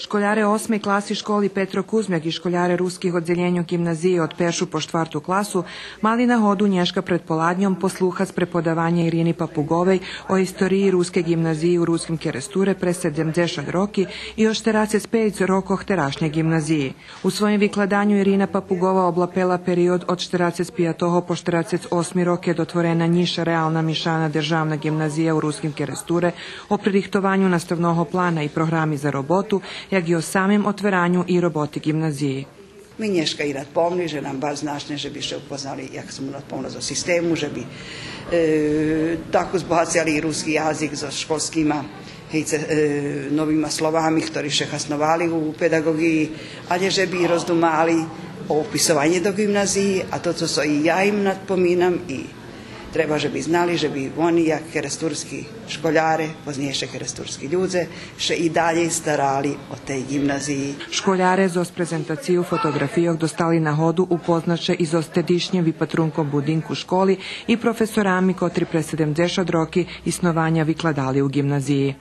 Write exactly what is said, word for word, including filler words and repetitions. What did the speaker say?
Школяре осмей класи школи „Петро Кузмяк” и школяре руских оддзелєньох ґимназиї од першу по штварту класу мали нагоду нєшка предполадньом послухац преподаванє Ирини Папуґовей о историї рускей ґимназиї у Руским Керестуре през седемдзешат роки и о штерацец пейц рокох терашнєй ґимназиї. У своїм викладаню Ирина Папуґова облапела период од штерацец пиятого по штерацец осми рок, кед отворена нїша реална мишана державна ґимназия у Руским Керестуре, о пририхтованю наставного плана и програми за роботу, як и о самим отвераню и роботи ґимназиї. Ми нєшка и надпомни же нам барз значне же би ше упознали, як сом надпомнув, зоз систему, же би, е, таку збогацели и руски язик зоз школскима, гей, е, новима словами, хтори ше хасновали у педаґоґиї, але же би роздумали о уписованю до ґимназиї, а то цо, цо и я им надпоминам, и треба же би знали же би вони, як керестурски школяре, познєйше керестурски людзе, ше и далєй старали о тей ґимназиї. Школяре зоз презентацию фотоґрафийох достали нагоду упознац ше и зоз тедишнїм випатрунком будинку школи и професорами котри през седемдзешат роки иснованя викладали у ґимназиї.